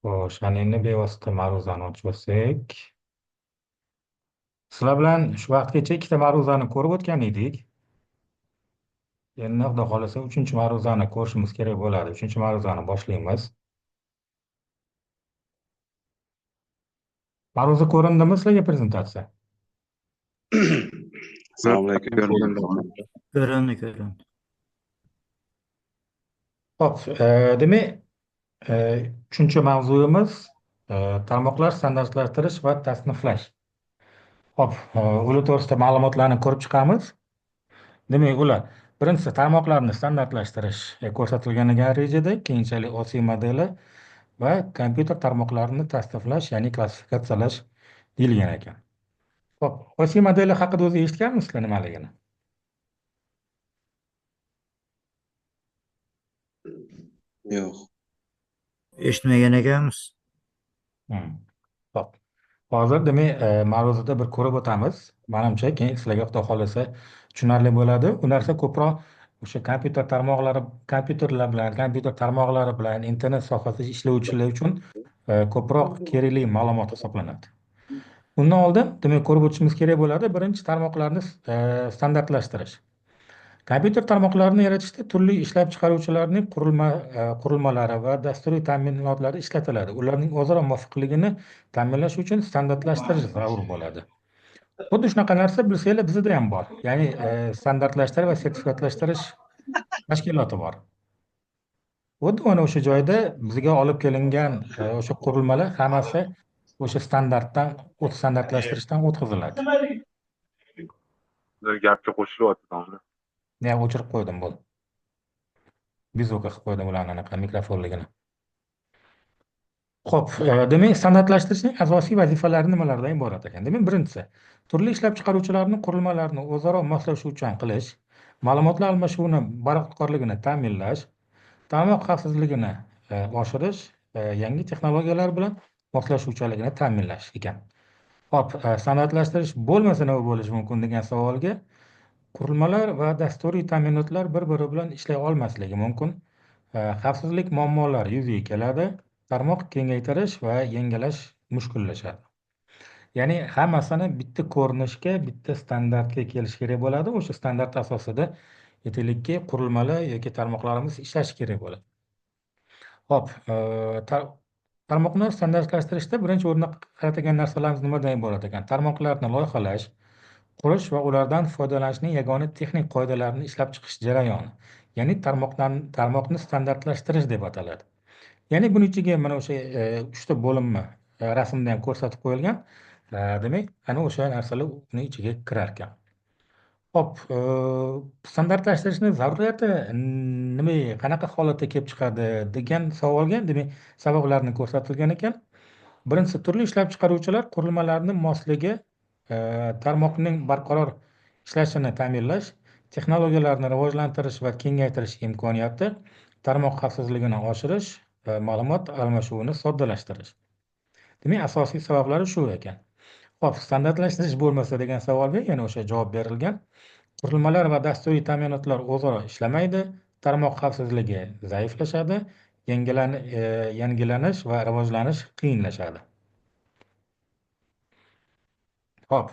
Xo'sh, ana endi bevosita ma'ruzani ochib olsak. Sizlar bilan shu vaqtgacha ikkita ma'ruzani ko'rib o'tgan edik. Endi Xudo xohlasa uchinchi ma'ruzani ko'rishimiz kerak bo'ladi. Uchinchi ma'ruzani boshlaymiz. Ma'ruza ko'rindimi sizlarga prezentatsiya? Assalomu alaykum. Ko'rindi. Ko'rindi, ko'rindi. Xo'p, demak, uchinchi mavzuyimiz tarmoqlar standartlashtirish va tasniflash. Xo'p, ular to'g'risida ma'lumotlarni ko'rib chiqamiz. Demak, ular birinchisi tarmoqlarni standartlashtirish ko'rsatilgan rejada, keyinchalik OSI modeli va kompyuter tarmoqlarini tasniflash, ya'ni klassifikatsiyalash deyilgan ekan. Xo'p, OSI modeli haqida o'zi eshitganmisizlar nimaligini? Yo'q. Eshitmagan ekanmiz. Xo'p. Hozir demak, ma'ruzada bir ko'rib o'tamiz. Manimcha, keyin sizlarga Xudo xohlasa tushunarli bo'ladi. U narsa ko'proq o'sha kompyuter tarmoqlari, kompyuterlar bilan, kompyuter tarmoqlari bilan internet sohasida ishlovchilar uchun ko'proq kerakli ma'lumot hisoblanadi. Undan oldin demak ko'rib o'tishimiz kerak bo'ladi. Birinchi tarmoqlarni standartlashtirish. Kompyuter tarmoqlarini yaratishda turli ishlab chiqaruvchilarning qurilmalari va dasturiy ta'minotlari ishlatiladi. Ularning o'zaro muvofiqligini ta'minlash uchun standartlashtirish zarur bo'ladi. Xuddi shunaqa narsa bilsanglar bizda ham bor. Ya'ni standartlashtirish va sertifikatlashtirish tashkiloti bor. Xuddi mana o'sha joyda bizga olib kelingan o'sha qurilmalar hammasi o'sha standartdan, standartlashtirishdan o'tkaziladi. Gapga qo'shilyapti domla. Men o'chirib qo'ydim bo'ldi. Bizuka qilib qo'ydim ularni anaqa mikrofonligini. Xo'p, demak, standartlashtirishning asosiy vazifalari nimalardan iborat ekan? Demak, birinchisi, turli ishlab chiqaruvchilarning qurilmalarini o'zaro moslashuvchan qilish, ma'lumotlar almashuvini barqarorligini ta'minlash, tarmoq xavfsizligini oshirish, yangi texnologiyalar bilan moslashuvchanligini ta'minlash ekan. Xo'p, standartlashtirish bo'lmasa nima bo'lishi mumkin degan savolga qurilmalar va dasturiy ta'minotlar bir-biri bilan ishlay olmasligi mumkin. Xavfsizlik muammolari yuzaga keladi, tarmoq kengaytirish va yangilash mushkullashadi. Ya'ni hammasini bitta ko'rinishga, bitta standartga kelish kerak bo'ladi. O'sha standart asosida aytaylikki, qurilmalar yoki tarmoqlarimiz ishlashi kerak bo'ladi. Xo'p, tarmoqni standartlashtirishda birinchi o'rinda qaratgan narsalarimiz nimadan iborat ekan? Tarmoqlarni loyihalash, qurish va ulardan foydalanishning yagona texnik qoidalarini ishlab chiqish jarayoni. Ya'ni tarmoqni standartlashtirish deb ataladi. Ya'ni buning ichiga mana o'sha uchta bo'limni rasmda ham ko'rsatib qo'yilgan. Demak, ana o'sha narsalar uning ichiga kirar ekan. Xo'p, standartlashtirishning zaruriyati nima, qanaqa holatda kelib chiqadi degan savolga, demak, sabablarni ko'rsatilgan ekan. Birinchisi, turli ishlab chiqaruvchilar qurilmalarning mosligi, tarmoqning barqaror ishlashini ta'minlash, texnologiyalarni rivojlantirish va kengaytirish imkoniyati, tarmoq xavfsizligini oshirish va ma'lumot almashuvini soddalashtirish. Demak, asosiy sabablari shu ekan. Xo'p, standartlashtirish bo'lmasa degan savolga yana o'sha javob berilgan. Qurilmalar va dasturiy ta'minotlar o'zaro ishlamaydi, tarmoq xavfsizligi zaiflashadi, yangilanish va rivojlanish qiyinlashadi. Xo'p,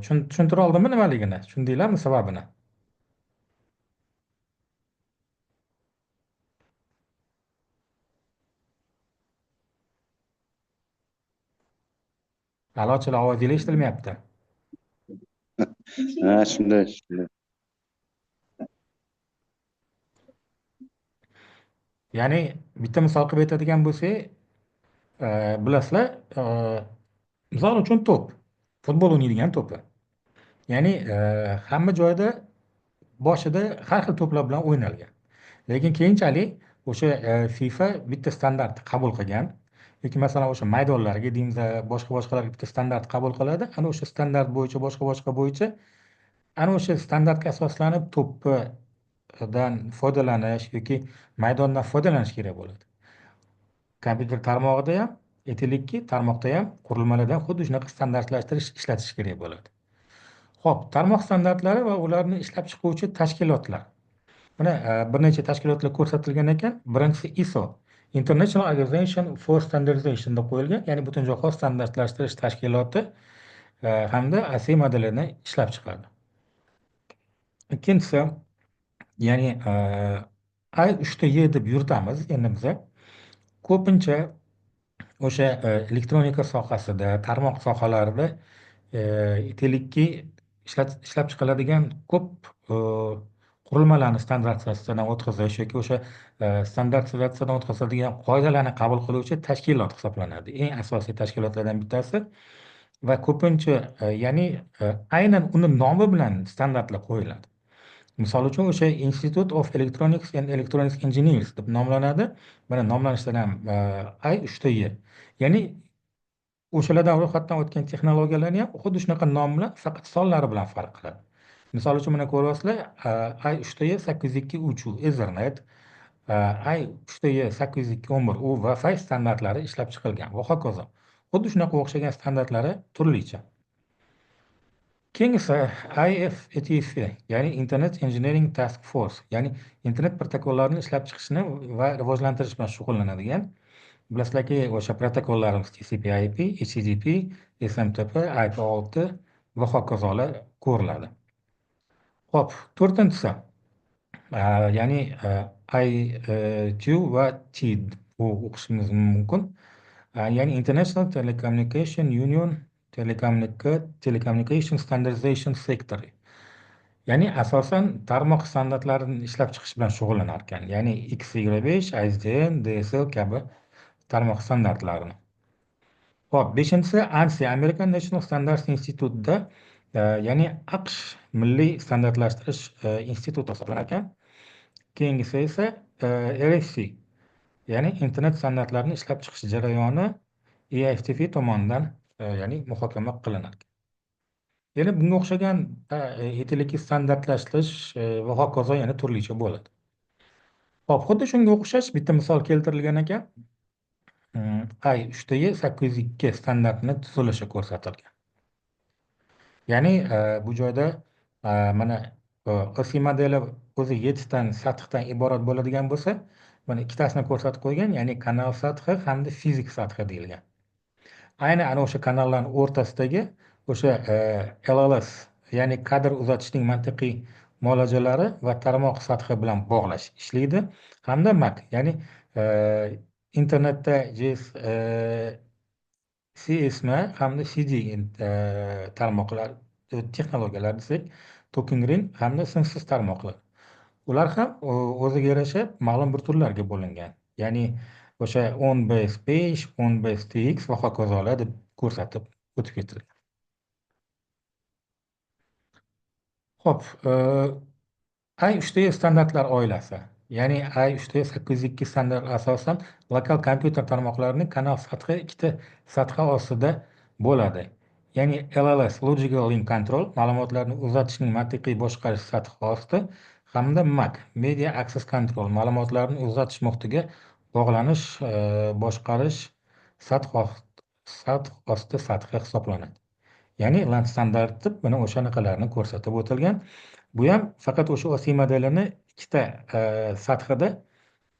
tushuntira oldimmi nimaligini? Tushundinglarmi sababini? A'lochilar, ovozingiz eshitilmayapti. Ha, shunday, shunday. Ya'ni bitta misol qilib aytadigan bo'lsak, bilasizlar, misol uchun to'p, futbol o'ynaydigan to'pi. Ya'ni hamma joyda boshida har xil to'plar bilan o'ynalgan. Lekin keyinchalik o'sha FIFA bitta standart qabul qilgan. Yoki masalan o'sha maydonlarga deymiz, boshqa boshqalarga bitta standart qabul qiladi. Ana o'sha standart bo'yicha, boshqa boshqa bo'yicha ana o'sha standartga asoslanib to'pdan foydalanish yoki maydondan foydalanish kerak bo'ladi. Kompyuter tarmog'ida ham, aytaylikki, tarmoqda ham qurilmalardan xuddi shunaqa standartlashtirish ishlatish kerak bo'ladi. Xo'p, tarmoq standartlari va ularni ishlab chiquvchi tashkilotlar. Mana bir necha tashkilotlar ko'rsatilgan ekan. Birinchisi ISO, International Organization for Standardization deb qo'yilgan, ya'ni Butunjahon standartlashtirish tashkiloti hamda ASII modelini ishlab chiqadi. Ikkinchisi, ya'ni I3E deb yuritamiz endi biza. Ko'pincha o'sha elektronika sohasida, tarmoq sohalarida aytaylikki ishlab chiqiladigan ko'p qurilmalarni standartizatsiyadan o'tkazish yoki o'sha standartizatsiyadan o'tkaziladigan qoidalarni qabul qiluvchi tashkilot hisoblanadi. Eng asosiy tashkilotlardan bittasi va ko'pincha ya'ni aynan uni nomi bilan standartlar qo'yiladi. Misol uchun o'sha Institute of Electronics and Electronics Engineers deb nomlanadi. Mana nomlanishidan ham I3E. Ya'ni o'shalardan ro'yxatdan o'tgan texnologiyalarni ham xuddi shunaqa nom bilan, faqat sonlari bilan farq qiladi. Misol uchun mana ko'ryapsizlar, I3E 802.3 Ethernet, I3E 802.11 u Wi-Fi standartlari ishlab chiqilgan va hokazo. Xuddi shunaqa o'xshagan standartlari turlicha. Keyingisi IFTF, ya'ni Internet Engineering Task Force, ya'ni internet protokollarini ishlab chiqishni va rivojlantirish bilan shug'ullanadigan. Bilasizlarki, o'sha protokollarimiz TCP/IP, HTTP, SMTP, IP6 va hokazolar ko'riladi. Xo'p, to'rtinchisi, ya'ni ITU va TID bu o'qishimiz mumkin. Ya'ni International Telecommunication Union Telecommunication Standardization Sector. Ya'ni asosan tarmoq standartlarini ishlab chiqish bilan shug'ullanar ekan. Ya'ni X25, ISDN, DSL kabi tarmoq standartlarini. Xo'p, beshinchisi ANSI, American National Standards Institute'da, ya'ni AQSh Milliy standartlashtirish instituti hisoblanar ekan. Keyingisi esa RFC, ya'ni internet standartlarini ishlab chiqish jarayoni IFTF tomonidan ya'ni muhokama qilinar ekan. Yana bunga o'xshagan aytaylikki standartlashtirish va hokazo yana turlicha bo'ladi. Xo'p, xuddi shunga o'xshash bitta misol keltirilgan ekan. I3E 802 standartini tuzilishi ko'rsatilgan. Ya'ni bu joyda mana OSI modeli o'zi 7 ta sathdan iborat bo'ladigan bo'lsa, mana ikkitasini ko'rsatib qo'ygan, ya'ni kanal sathi hamda fizik sathi deyilgan. Aynan ana o'sha kanallarning o'rtasidagi o'sha LLS, ya'ni kadr uzatishning mantiqiy muolajalari va tarmoq sathi bilan bog'lash ishlaydi hamda MAC, ya'ni internetda CSM hamda CD tarmoqlar, texnologiyalar desak, token ring hamda simsiz tarmoqlar. Ular ham o'ziga yarasha ma'lum bir turlarga bo'lingan. Ya'ni o'sha 10 base 5, 10 base TX va hokazolar deb ko'rsatib o'tib ketilgan. Xo'p, I3E standartlar oilasi, ya'ni I3E 802 standart asosan lokal kompyuter tarmoqlarining kanal sathi ikkita sathi ostida bo'ladi. Ya'ni LLS, Logical Link Control, ma'lumotlarni uzatishning mantiqiy boshqarish sathi osti hamda MAC, Media Access Control, ma'lumotlarni uzatish muhitiga bog'lanish boshqarish sath osti sathi hisoblanadi. Ya'ni LAN standart deb mana o'shanaqalarni ko'rsatib o'tilgan. Bu ham faqat o'sha OSI modelini ikkita sathida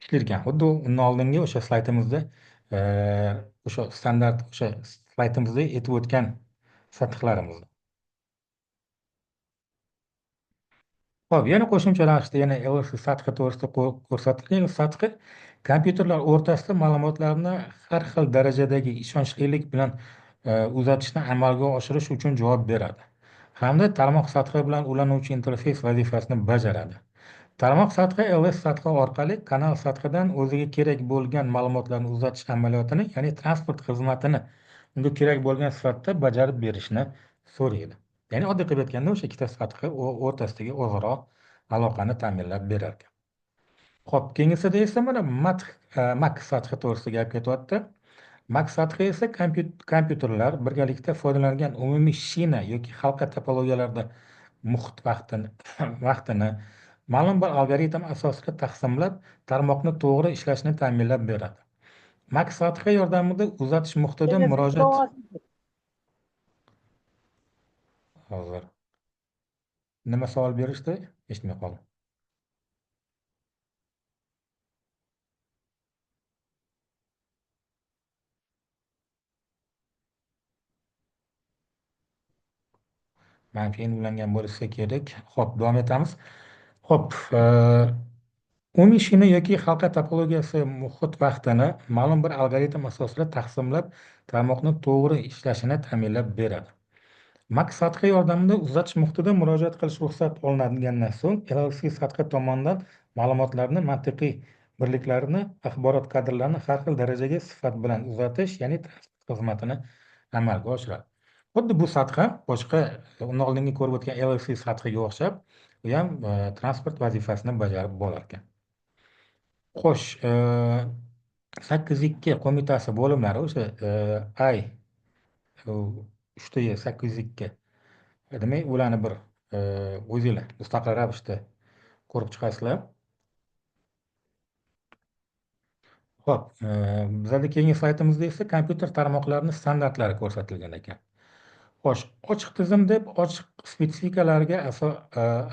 ishlangan. Xuddi undan oldingi o'sha slaydimizda, o'sha standart o'sha slaydimizda aytib o'tgan sathlarimiz. Xo'p, yana qo'shimcha ravishda yana LLS sathi to'g'risida ko'rsatilgan. Sathi kompyuterlar o'rtasida ma'lumotlarni har xil darajadagi ishonchlilik bilan uzatishni amalga oshirish uchun javob beradi. Hamda tarmoq sathi bilan ulanuvchi interfeys vazifasini bajaradi. Tarmoq sathi LS sathi orqali kanal sathidan o'ziga kerak bo'lgan ma'lumotlarni uzatish amaliyotini, ya'ni transport xizmatini unga kerak bo'lgan sifatda bajarib berishni so'raydi. Ya'ni oddiy qilib aytganda o'sha ikkita sathi o'rtasidagi o'zaro aloqani ta'minlab berar ekan. Xo'p, keyingisida esa mana MAC sathi to'g'risida gap ketyapti. MAC sathi esa kompyuterlar birgalikda foydalangan umumiy shina yoki halqa topologiyalarda muhit vaqtini ma'lum bir algoritm asosida taqsimlab, tarmoqni to'g'ri ishlashini ta'minlab beradi. MAC sathi yordamida uzatish muhitida murojaat hozir nima savol berishdi? Eshitmay qoldim. Manimcha, endi ulangan bo'lsa kerak. Xo'p, davom etamiz. Xo'p, Umi shina yoki halqa topologiyasi muhit vaqtini ma'lum bir algoritm asosida taqsimlab, tarmoqni to'g'ri ishlashini ta'minlab beradi. MAC sathi yordamida uzatish muhitida murojaat qilish ruxsat olingandan so'ng, LLC sathi tomonidan ma'lumotlarni mantiqiy birliklarni, axborot kadrlarini har xil darajaga sifat bilan uzatish, ya'ni transport xizmatini amalga oshiradi. Xuddi bu sath ham boshqa undan oldingi ko'rib o'tgan LLC sathiga o'xshab, u ham transport vazifasini bajarib borar ekan. Xo'sh, 8.2 qo'mitasi bo'limlari o'sha I 3 E 802, demak, ularni bir o'zinglar mustaqil ravishda ko'rib chiqasizlar. Xo'p, bizlarda keyingi slaydimizda esa kompyuter tarmoqlarini standartlari ko'rsatilgan ekan. Xo'sh, ochiq tizim deb ochiq spetsifikalarga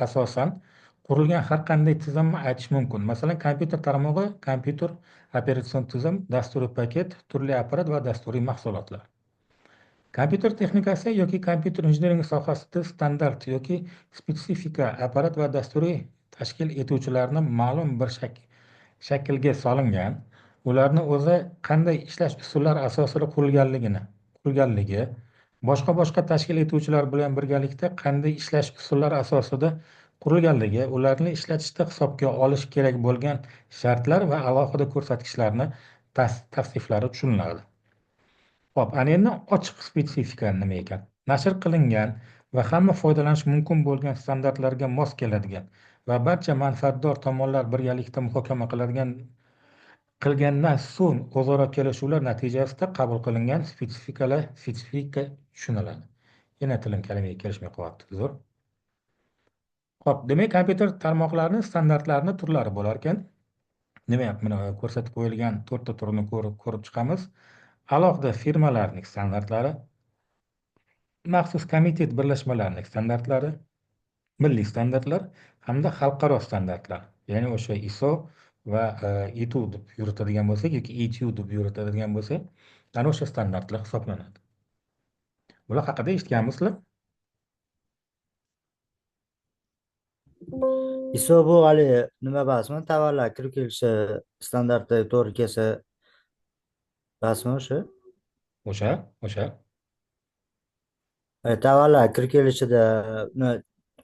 asosan qurilgan har qanday tizimni aytish mumkin. Masalan, kompyuter tarmog'i, kompyuter operatsion tizim, dasturiy paket, turli apparat va dasturiy mahsulotlar. Kompyuter texnikasi yoki kompyuter injiniringi sohasida standart yoki spetsifika apparat va dasturiy tashkil etuvchilarni ma'lum bir shaklga solingan, ularni o'zi qanday ishlash usullari asosida qurilganligi, boshqa tashkil etuvchilar bilan birgalikda qanday ishlash usullari asosida qurilganligi, ularni ishlatishda hisobga olish kerak bo'lgan shartlar va alohida ko'rsatkichlarni tavsiflari tushuniladi. Xo'p, ana endi ochiq spetsifika nima ekan? Nashr qilingan va hamma foydalanish mumkin bo'lgan standartlarga mos keladigan va barcha manfaatdor tomonlar birgalikda muhokama qilgandan so'ng o'zaro kelishuvlar natijasida qabul qilingan spetsifika tushuniladi. Yana tilim kalimaga kelishmay qolyapti, uzr. Xo'p, demak, kompyuter tarmoqlarini standartlarini turlari bo'lar ekan. Demak, mana ko'rsatib qo'yilgan to'rtta turini ko'rib chiqamiz. Alohida firmalarning standartlari, maxsus komitet birlashmalarining standartlari, milliy standartlar hamda xalqaro standartlar. Ya'ni o'sha ISO va ITU deb yuritadigan bo'lsak yoki ITU deb yuritadigan bo'lsak, ana o'sha standartlar hisoblanadi. Bular haqida eshitganmisizlar? ISO bu hali nima emasmi? Tovarlar kirib kelishi standarti to'g'ri kelsa rasmi o'sha? O'sha. Tovarlar kirib kelishida,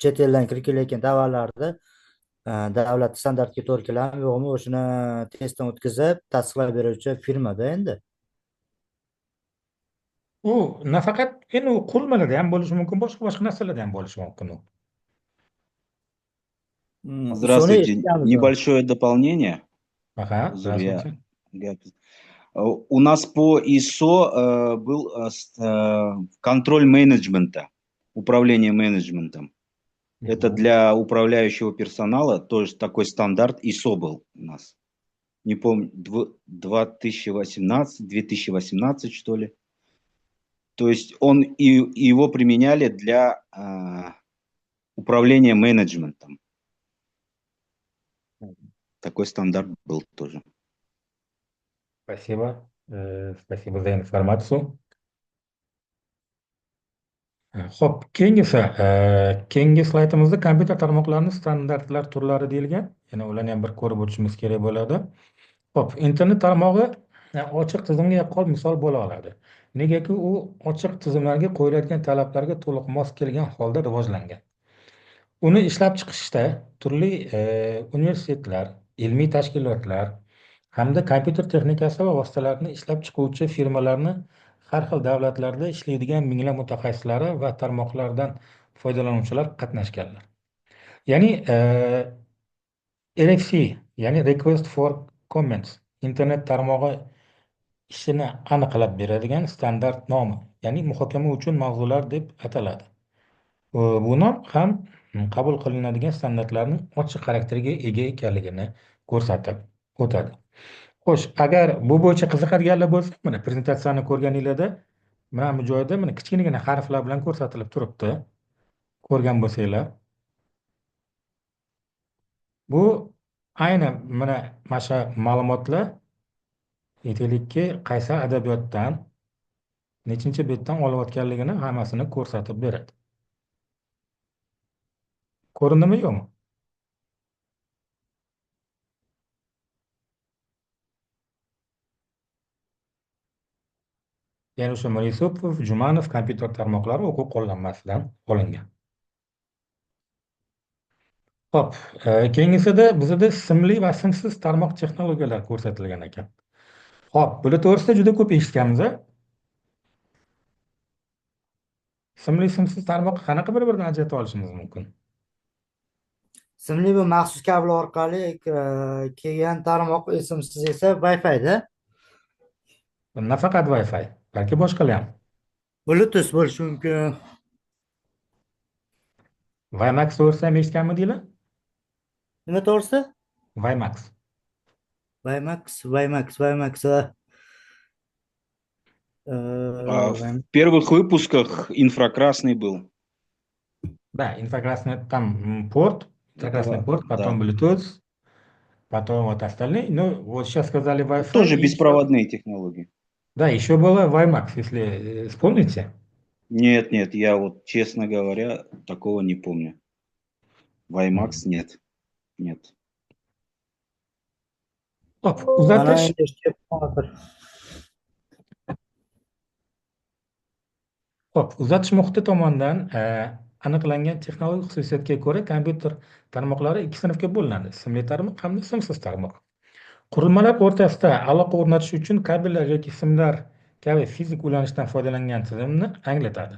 chet eldan kirib kelayotgan tovarlarni davlat standartiga to'g'ri keladimi yo'qmi, o'shani testdan o'tkazib tasdiqlab beruvchi firmada endi. U nafaqat endi u qurilmalarda ham bo'lishi mumkin, boshqa boshqa narsalarda ham bo'lishi mumkin u. Здравствуйте. Небольшое дополнение. Ага, здравствуйте. У нас по ИСО был контроль менеджмента, управление менеджментом. Это для управляющего персонала тоже такой стандарт ИСО был у нас. Не помню, 2018, 2018, что ли. То есть он и его применяли для управления менеджментом. Такой стандарт был тоже. Спасибо. Спасибо за информацию. Xo'p, keyingisi, keyingi slaydimizda kompyuter tarmoqlarini standartlar turlari deyilgan. Yana ularni ham bir ko'rib o'tishimiz kerak bo'ladi. Xo'p, internet tarmog'i ochiq tizimga yaqqol misol bo'la oladi. Negaki u ochiq tizimlarga qo'yiladigan talablarga to'liq mos kelgan holda rivojlangan. Uni ishlab chiqishda turli universitetlar, ilmiy tashkilotlar hamda kompyuter texnikasi va vositalarini ishlab chiquvchi firmalarni har xil davlatlarda ishlaydigan minglab mutaxassislari va tarmoqlardan foydalanuvchilar qatnashganlar. Ya'ni RFC, ya'ni Request for Comments, internet tarmog'i ishini aniqlab beradigan standart nomi, ya'ni muhokama uchun mavzular deb ataladi. Bu nom ham qabul qilinadigan standartlarning ochiq xarakterga ega ekanligini ko'rsatib o'tadi. Xo'sh, agar bu bo'yicha qiziqadiganlar bo'lsa, mana prezentatsiyani ko'rganinglarda mana bu joyda mana kichkinagina harflar bilan ko'rsatilib turibdi. Ko'rgan bo'lsanglar. Bu aynan mana shu ma'lumotlar, aytaylikki, qaysi adabiyotdan, nechinchi betdan olayotganligini hammasini ko'rsatib beradi. Ko'rindimi, yo'qmi? Ya'ni o'sha Miryusupov, Jumanov kompyuter tarmoqlari o'quv qo'llanmasidan olingan. Xo'p, keyingisida bizda simli va simsiz tarmoq texnologiyalari ko'rsatilgan ekan. Xo'p, bular to'g'risida juda ko'p eshitganmiz, a? Simli simsiz tarmoq qanaqa bir-biridan ajrata olishimiz mumkin? Simli bu maxsus kabel orqali kelgan tarmoq, simsiz esa Wi-Fi'da. Nafaqat Wi-Fi, balki boshqalar ham. Bluetooth bo'lishi mumkin. WiMAX to'g'risida ham eshitganmidinglar? Nima to'g'risida? WiMAX. WiMAX, WiMAX, WiMAX. В первых выпусках инфракрасный был. Да, инфракрасный там порт, инфракрасный порт, потом да. Bluetooth, потом вот остальные. Ну, вот сейчас сказали Wi-Fi. Тоже беспроводные технологии. Да, еще было WiMAX, если вспомните. Нет, нет, я вот, честно говоря, такого не помню. WiMAX нет, нет. Xo'p, uzatish. Xo'p, uzatish muhiti tomonidan aniqlangan texnologik xususiyatga ko'ra kompyuter tarmoqlari ikki sinfga bo'linadi: simli tarmoq hamda simsiz tarmoq. Qurilmalar o'rtasida aloqa o'rnatish uchun kabellar yoki simlar kabi fizik ulanishdan foydalangan tizimni anglatadi.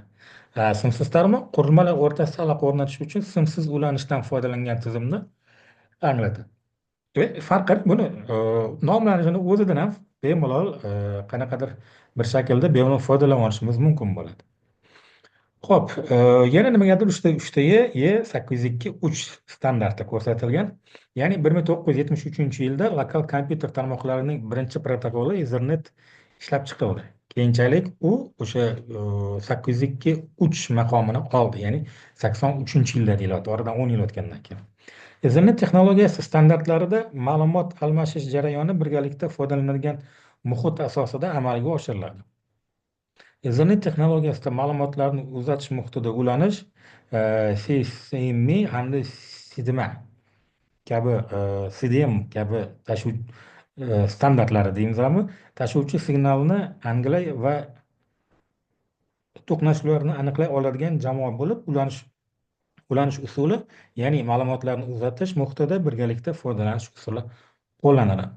Simsiz tarmoq qurilmalar o'rtasida aloqa o'rnatish uchun simsiz ulanishdan foydalangan tizimni anglatadi. Farqi buni nomlanishini o'zidan ham bemalol qanaqadir bir shaklda bemalol foydalana olishimiz mumkin bo'ladi. Xo'p, yana nimagadir uchta E 802.3 standarti ko'rsatilgan. Ya'ni 1973-yilda lokal kompyuter tarmoqlarining birinchi protokoli Ethernet ishlab chiqildi. Keyinchalik u o'sha 802.3 maqomini oldi, ya'ni 83-yilda deyilyapti, oradan 10 yil o'tgandan keyin. Ethernet texnologiyasi standartlarida ma'lumot almashish jarayoni birgalikda foydalanilgan muhit asosida amalga oshiriladi. Ethernet texnologiyasida ma'lumotlarni uzatish muhitida ulanish CSME hamda CDMA kabi CDM kabi tashuv standartlari deymizmi, tashuvchi signalni anglay va to'qnashuvlarni aniqlay oladigan jamoa bo'lib, ulanish usuli, ya'ni ma'lumotlarni uzatish muhitida birgalikda foydalanish usuli qo'llaniladi.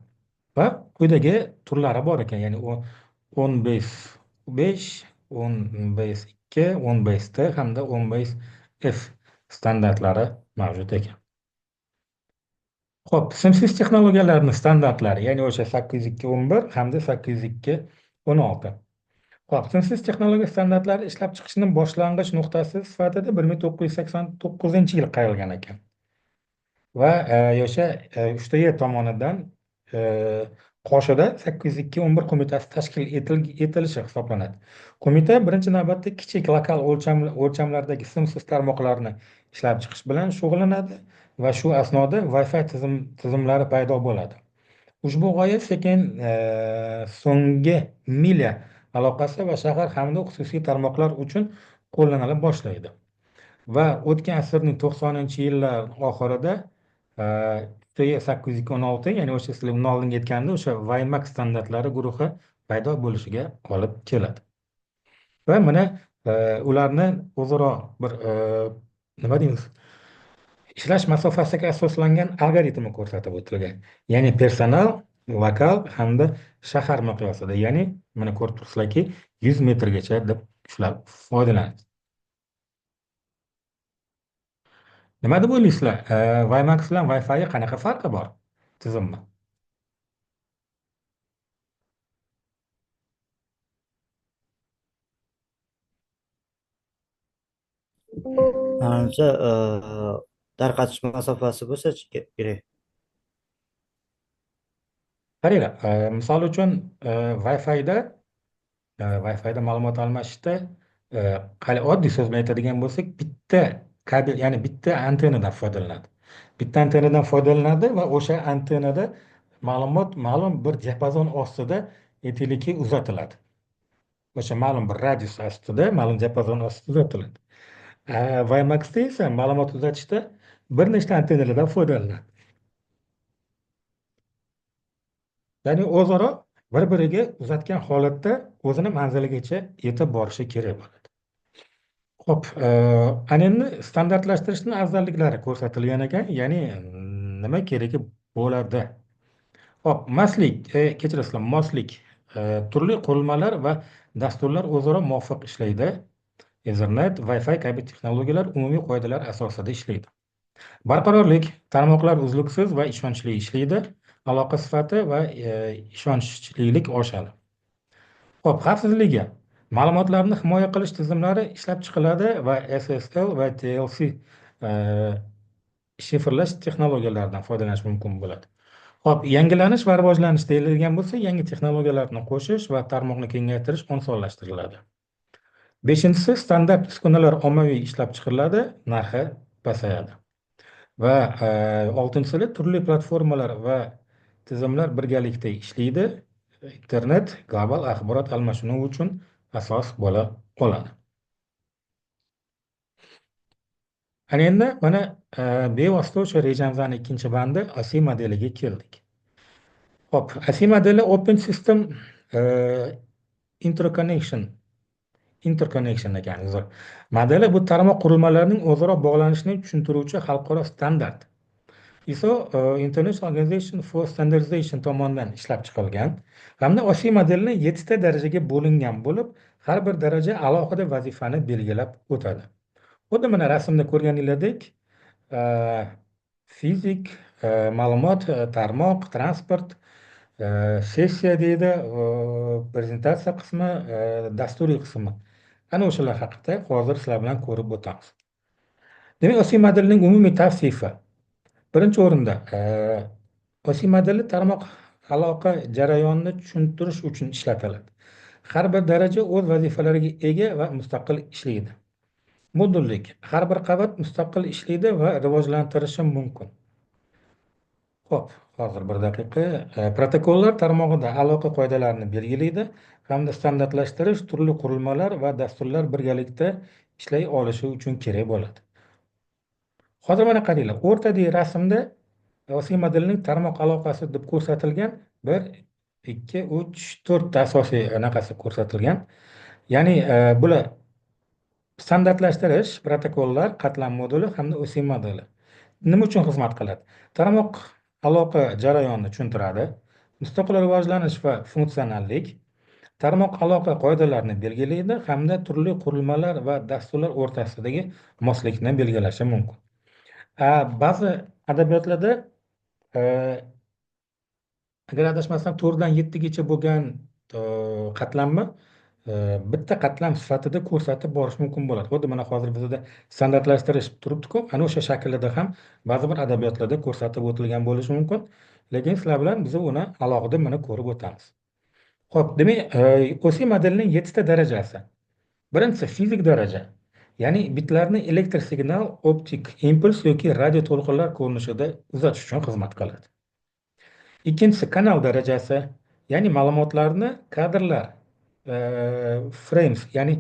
Va quyidagi turlari bor ekan, ya'ni 10BASE5, 10BASE2, 10BASE-T hamda 10BASE-F standartlari mavjud ekan. Xo'p, simsiz texnologiyalarning standartlari, ya'ni o'sha 802.11 hamda 802.16. Xo'p, simsiz texnologiya standartlari ishlab chiqishning boshlang'ich nuqtasi sifatida 1989-yil qaralgan ekan. Va o'sha uchta E tomonidan qoshida 802.11 qo'mitasi tashkil etilishi hisoblanadi. Qo'mita birinchi navbatda kichik lokal o'lchamlardagi simsiz tarmoqlarni ishlab chiqish bilan shug'ullanadi va shu asnoda Wi-Fi tizimlari paydo bo'ladi. Ushbu g'oya sekin so'nggi milya aloqasi va shahar hamda xususiy tarmoqlar uchun qo'llanila boshlaydi. Va o'tgan asrning 90-yillar oxirida TE 802.16, ya'ni o'sha sizlar undan oldingi aytganda o'sha WiMAX standartlari guruhi paydo bo'lishiga olib keladi. Va mana ularni o'zaro bir nima deymiz, ishlash masofasiga asoslangan algoritmi ko'rsatib o'tilgan. Ya'ni personal, lokal hamda shahar miqyosida, ya'ni mana ko'rib turibsizlarki, 100 metrgacha deb shular foydalanadi. Nima deb o'ylaysizlar? WiMAX bilan Wi-Fi qanaqa farqi bor tizimni? Manimcha, tarqatish masofasi bo'lsa kerak. Qaranglar, misol uchun, Wi-Fi'da ma'lumot almashishda, hali oddiy so'z bilan aytadigan bo'lsak, bitta kabel, ya'ni bitta antennadan foydalanadi. Bitta antennadan foydalanadi va o'sha antennada ma'lumot ma'lum bir diapazon ostida aytaylikki uzatiladi. O'sha ma'lum bir radius ostida, ma'lum diapazon ostida uzatiladi. WiMAXda esa ma'lumot uzatishda bir nechta antennalardan foydalanadi. Ya'ni o'zaro bir-biriga uzatgan holatda o'zini manziligacha yetib borishi kerak bo'ladi. Xo'p, ana endi standartlashtirishning afzalliklari ko'rsatilgan ekan, ya'ni nima keragi bo'ladi. Xo'p, maslik, kechirasizlar, moslik, turli qurilmalar va dasturlar o'zaro muvofiq ishlaydi. Ethernet, Wi-Fi kabi texnologiyalar umumiy qoidalar asosida ishlaydi. Barqarorlik, tarmoqlar uzluksiz va ishonchli ishlaydi. Aloqa sifati va ishonchlilik oshadi. Xo'p, xavfsizligi. Ma'lumotlarni himoya qilish tizimlari ishlab chiqiladi va SSL va TLC shifrlash texnologiyalaridan foydalanish mumkin bo'ladi. Xo'p, yangilanish va rivojlanish deyilgan bo'lsa, yangi texnologiyalarni qo'shish va tarmoqni kengaytirish osonlashtiriladi. Beshinchisi, standart uskunalar ommaviy ishlab chiqariladi, narxi pasayadi. Va oltinchisi, turli platformalar va tizimlar birgalikda ishlaydi. Internet global axborot almashinuvi uchun asos bo'la oladi. Ana endi mana bevosita o'sha rejamizning ikkinchi bandi OSI modeliga keldik. Xo'p, OSI modeli Open System Interconnection ekan, uzr. Modeli bu tarmoq qurilmalarining o'zaro bog'lanishini tushuntiruvchi xalqaro standart. ISO International Organization for Standardization tomonidan ishlab chiqilgan hamda OSI modelini 7 ta darajaga bo'lingan bo'lib, har bir daraja alohida vazifani belgilab o'tadi. Xuddi mana rasmda ko'rganingizdek, fizik, ma'lumot, tarmoq, transport, sessiya deydi, prezentatsiya qismi, dasturiy qismi. Ana o'shalar haqida hozir sizlar bilan ko'rib o'tamiz. Demak, OSI modelining umumiy tavsifi. Birinchi o'rinda OSI modeli tarmoq aloqa jarayonini tushuntirish uchun ishlatiladi. Har bir daraja o'z vazifalariga ega va mustaqil ishlaydi. Modullik. Har bir qavat mustaqil ishlaydi va rivojlantirishi mumkin. Xo'p, hozir bir daqiqa. Protokollar tarmog'ida aloqa qoidalarini belgilaydi hamda standartlashtirish turli qurilmalar va dasturlar birgalikda ishlay olishi uchun kerak bo'ladi. Hozir mana qaranglar, o'rtadagi rasmda OSI modelining tarmoq aloqasi deb ko'rsatilgan 1, 2, 3, 4 ta asosiy anaqasi ko'rsatilgan. Ya'ni bular standartlashtirish, protokollar, qatlam moduli hamda OSI modeli. Nima uchun xizmat qiladi? Tarmoq aloqa jarayonini tushuntiradi, mustaqil rivojlanish va funksionallik, tarmoq aloqa qoidalarini belgilaydi hamda turli qurilmalar va dasturlar o'rtasidagi moslikni belgilashi mumkin. Ba'zi adabiyotlarda agar adashmasam 4 dan 7 gacha bo'lgan qatlamni bitta qatlam sifatida ko'rsatib borish mumkin bo'ladi. Xuddi mana hozir bizda standartlashtirish turibdi-ku, ana o'sha shaklida ham ba'zi bir adabiyotlarda ko'rsatib o'tilgan bo'lishi mumkin. Lekin sizlar bilan biz uni alohida mana ko'rib o'tamiz. Xo'p, demak, OSI modelining 7 ta darajasi. Birinchisi fizik daraja. Ya'ni bitlarni elektr signal, optik impuls yoki radio to'lqinlar ko'rinishida uzatish uchun xizmat qiladi. Ikkinchisi kanal darajasi, ya'ni ma'lumotlarni kadrlar, frames, ya'ni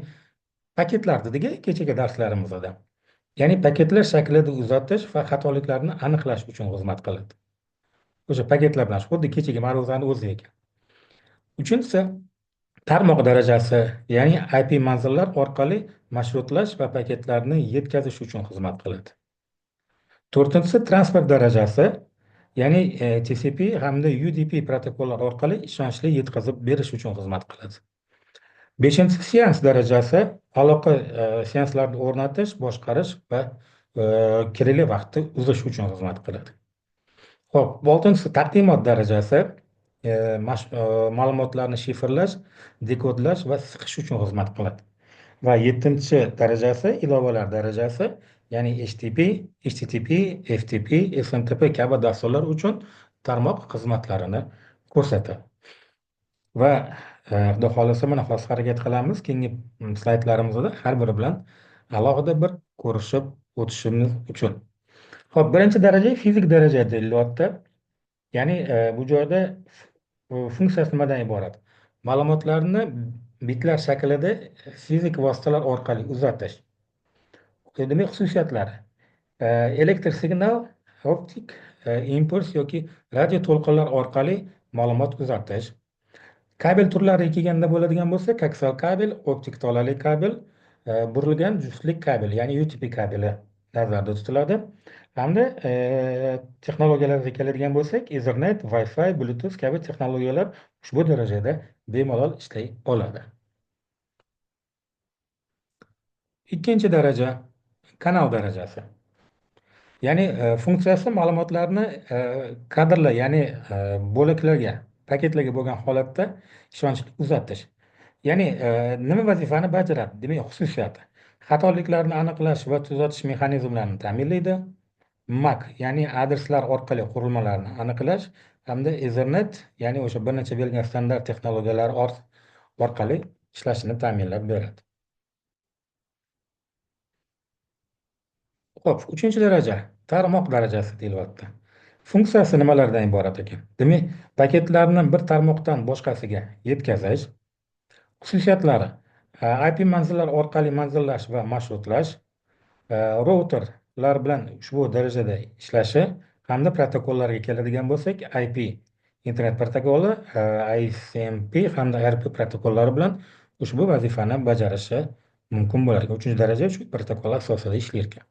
paketlar dedik kechagi darslarimizda. Ya'ni paketlar shaklida uzatish va xatoliklarni aniqlash uchun xizmat qiladi. O'sha paketlar bilan xuddi kechagi ma'ruzani o'zi ekan. Uchinchisi tarmoq darajasi, ya'ni IP manzillar orqali marshrutlash va paketlarni yetkazish uchun xizmat qiladi. To'rtinchisi transport darajasi, ya'ni TCP hamda UDP protokollar orqali ishonchli yetkazib berish uchun xizmat qiladi. Beshinchisi seans darajasi, aloqa seanslarni o'rnatish, boshqarish va kerakli vaqtda uzish uchun xizmat qiladi. Xo'p, oltinchisi taqdimot darajasi, ma'lumotlarni shifrlash, dekodlash va siqish uchun xizmat qiladi. Va yettinchi darajasi ilovalar darajasi, ya'ni HTTP, HTTP, FTP, SMTP kabi dasturlar uchun tarmoq xizmatlarini ko'rsatadi. Va xudo xohlasa mana hozir harakat qilamiz, keyingi slaydlarimizda har biri bilan alohida bir ko'rishib o'tishimiz uchun. Xo'p, birinchi daraja fizik daraja deyilyapti. Ya'ni bu joyda funksiyasi nimadan iborat? Ma'lumotlarni bitlar shaklida fizik vositalar orqali uzatish. Demak, xususiyatlari. Elektr signal, optik impuls yoki radio to'lqinlar orqali ma'lumot uzatish. Kabel turlariga kelganda bo'ladigan bo'lsa, koaksial kabel, optik tolali kabel, burilgan juftlik kabel, ya'ni UTP kabeli nazarda tutiladi. Hamda texnologiyalarga keladigan bo'lsak, Ethernet, Wi-Fi, Bluetooth kabi texnologiyalar ushbu darajada bemalol ishlay oladi. Ikkinchi daraja kanal darajasi. Ya'ni funksiyasi ma'lumotlarni kadrlar, ya'ni bo'laklarga, paketlarga bo'lgan holatda ishonchli uzatish. Ya'ni nima vazifani bajaradi? Demak, xususiyati. Xatoliklarni aniqlash va tuzatish mexanizmlarini ta'minlaydi. MAC, ya'ni adreslar orqali qurilmalarni aniqlash hamda Ethernet, ya'ni o'sha bir necha berilgan standart texnologiyalar orqali ishlashini ta'minlab beradi. Xo'p, uchinchi daraja tarmoq darajasi deyilyapti. Funksiyasi nimalardan iborat ekan? Demak, paketlarni bir tarmoqdan boshqasiga yetkazish. Xususiyatlari: IP manzillar orqali manzillash va marshrutlash, routerlar bilan ushbu darajada ishlashi hamda protokollarga keladigan bo'lsak, IP internet protokoli, ICMP hamda RP protokollari bilan ushbu vazifani bajarishi mumkin bo'lar ekan. Uchinchi daraja shu protokol asosida ishlar ekan.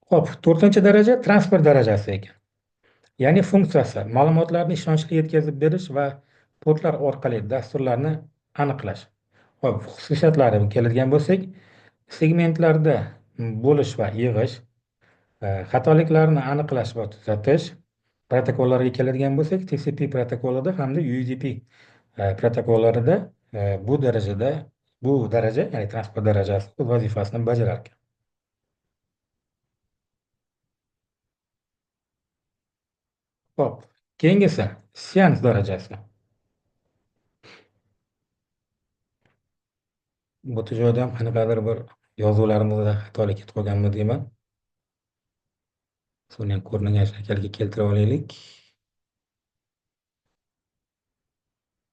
Xo'p, to'rtinchi daraja transport darajasi ekan. Ya'ni funksiyasi ma'lumotlarni ishonchli yetkazib berish va portlar orqali dasturlarni aniqlash. Xo'p, xususiyatlariga keladigan bo'lsak, segmentlarda bo'lish va yig'ish, xatoliklarni aniqlash va tuzatish, protokollarga keladigan bo'lsak, TCP protokolida hamda UDP protokollarida bu darajada, bu daraja, ya'ni transport darajasi o'z vazifasini bajarar ekan. Xo'p, keyingisi seans darajasi. Bu joyda ham qanaqadir bir yozuvlarimizda xatolik ketib qolganmi deyman. Shuni ham ko'ringan shaklga keltirib olaylik.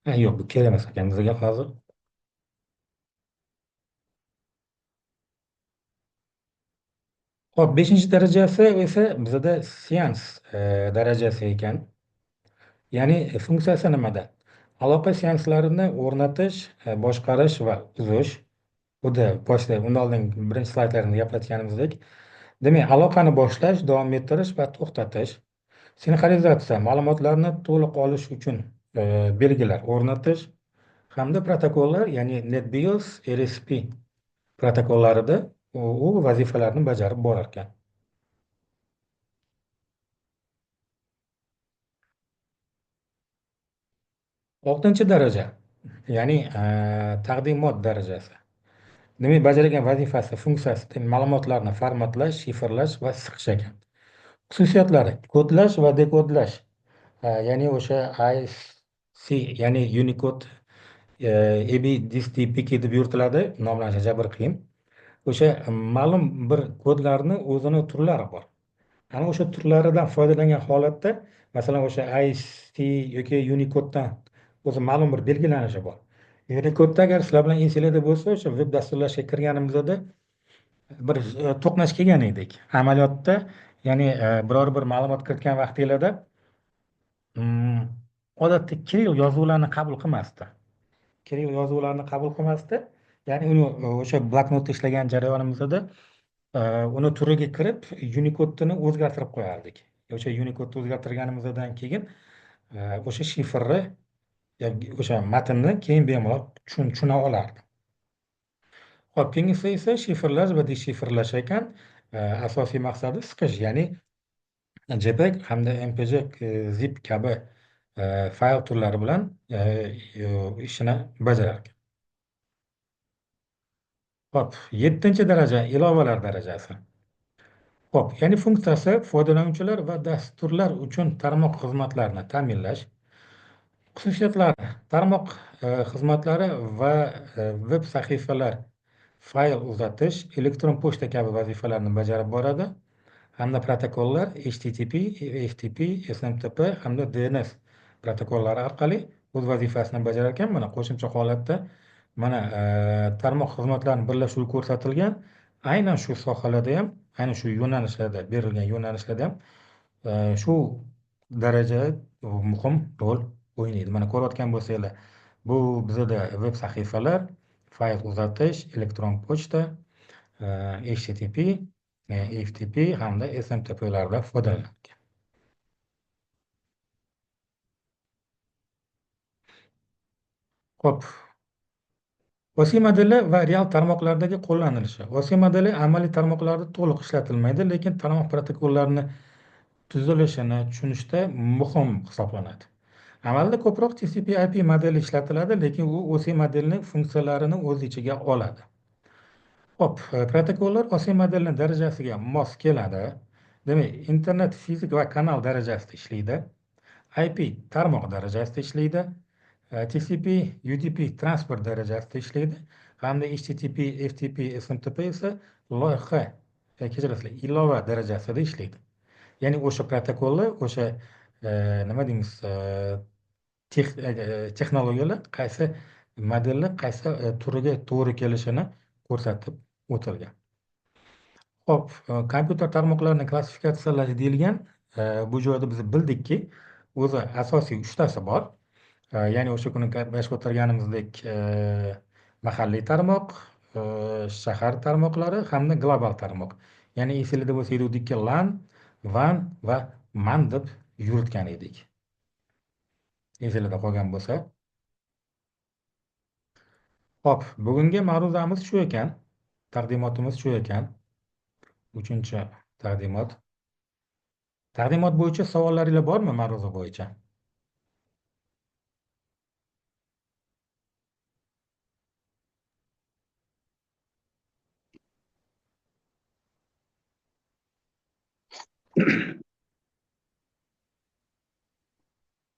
Ha, yo'q, bu kerak emas ekan bizga hozir. Xo'p, 5-darajasi esa bizada seans darajasi ekan. Ya'ni funksiyasi nimada? Aloqa seanslarini o'rnatish, boshqarish va uzish. Xuddi boshida, undan oldin birinchi slaydlarimda gapirayotganimizdek, demak, aloqani boshlash, davom ettirish va to'xtatish. Sinxronizatsiya, ma'lumotlarni to'liq olish uchun belgilar o'rnatish hamda protokollar, ya'ni NetBIOS, RSP protokollarida u vazifalarni bajarib borar ekan. 6-daraja, ya'ni taqdimot darajasi. Demak, bajargan vazifasi, funksiyasi ma'lumotlarni formatlash, shifrlash va siqish ekan. Xususiyatlari: kodlash va dekodlash. Ya'ni o'sha IC, ya'ni Unicode, ABDSTPK deb yuritiladi, nomlanishi jabr qiyin. O'sha ma'lum bir kodlarni o'zini turlari bor. Ana o'sha turlaridan foydalangan holatda, masalan, o'sha IC yoki Unicodedan o'zi ma'lum bir belgilanishi bor. Unicodeda agar sizlar bilan esinglarda bo'lsa, o'sha web dasturlashga kirganimizda bir to'qnash kelgan edik. Amaliyotda, ya'ni biror bir ma'lumot kiritgan vaqtinglarda odatda kirill yozuvlarni qabul qilmasdi. Kirill yozuvlarni qabul qilmasdi. Ya'ni uni o'sha bloknotda ishlagan jarayonimizda uni turiga kirib Unicodeni o'zgartirib qo'yardik. O'sha Unicodeni o'zgartirganimizdan keyin o'sha shifrni, o'sha matnni keyin bemalol tushuna olardim. Xo'p, keyingisi esa shifrlash va deshifrlash ekan. Asosiy maqsadi siqish, ya'ni JPEG hamda MPG, zip kabi fayl turlari bilan ishini bajarar ekan. Xo'p, 7-daraja ilovalar darajasi. Xo'p, ya'ni funksiyasi foydalanuvchilar va dasturlar uchun tarmoq xizmatlarini ta'minlash. Xususiyatlari: tarmoq xizmatlari va web sahifalar, fayl uzatish, elektron pochta kabi vazifalarni bajarib boradi hamda protokollar HTTP, FTP, SMTP hamda DNS protokollari orqali o'z vazifasini bajarar ekan. Mana qo'shimcha holatda mana tarmoq xizmatlarini birlashuvi ko'rsatilgan. Aynan shu sohalarda ham Ayni shu yo'nalishlarda, berilgan yo'nalishlarda ham shu daraja muhim rol o'ynaydi. Mana ko'rayotgan bo'lsanglar, bu bizada veb sahifalar, fayl uzatish, elektron pochta, HTTP, FTP hamda SMTPlarda foydalanilgan. Xo'p. OSI modeli va real tarmoqlardagi qo'llanilishi. OSI modeli amaliy tarmoqlarda to'liq ishlatilmaydi, lekin tarmoq protokollarini tuzilishini tushunishda muhim hisoblanadi. Amalda ko'proq TCP/IP modeli ishlatiladi, lekin u OSI modelining funksiyalarini o'z ichiga oladi. Xo'p, protokollar OSI modelining darajasiga mos keladi. Demak, internet fizik va kanal darajasida ishlaydi. IP tarmoq darajasida ishlaydi. TCP, UDP transport darajasida ishlaydi hamda HTTP, FTP, SMTP esa loyiha, kechirasizlar, ilova darajasida ishlaydi. Ya'ni o'sha protokollar, o'sha nima deymiz, texnologiyalar qaysi modellar qaysi turiga to'g'ri kelishini ko'rsatib o'tilgan. Xo'p, kompyuter tarmoqlarini klassifikatsiyalash deyilgan, bu joyda biz bildikki, o'zi asosiy uchtasi bor. Ya'ni o'sha kuni gaplashib o'tirganimizdek, mahalliy tarmoq, shahar tarmoqlari hamda global tarmoq. Ya'ni esinglarda bo'lsa, aytuvdikki, LAN, WAN va MAN deb yuritgan edik. Esinglarda qolgan bo'lsa. Xo'p, bugungi ma'ruzamiz shu ekan. Taqdimotimiz shu ekan. Uchinchi taqdimot. Taqdimot bo'yicha savollaringiz bormi ma'ruza bo'yicha?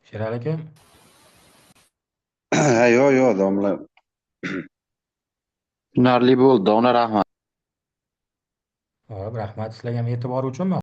Sherali aka? Ha, yo'q, yo'q, domla. Tushunarli bo'ldi, domla, rahmat. Xo'p, rahmat sizlarga ham e'tibor uchun.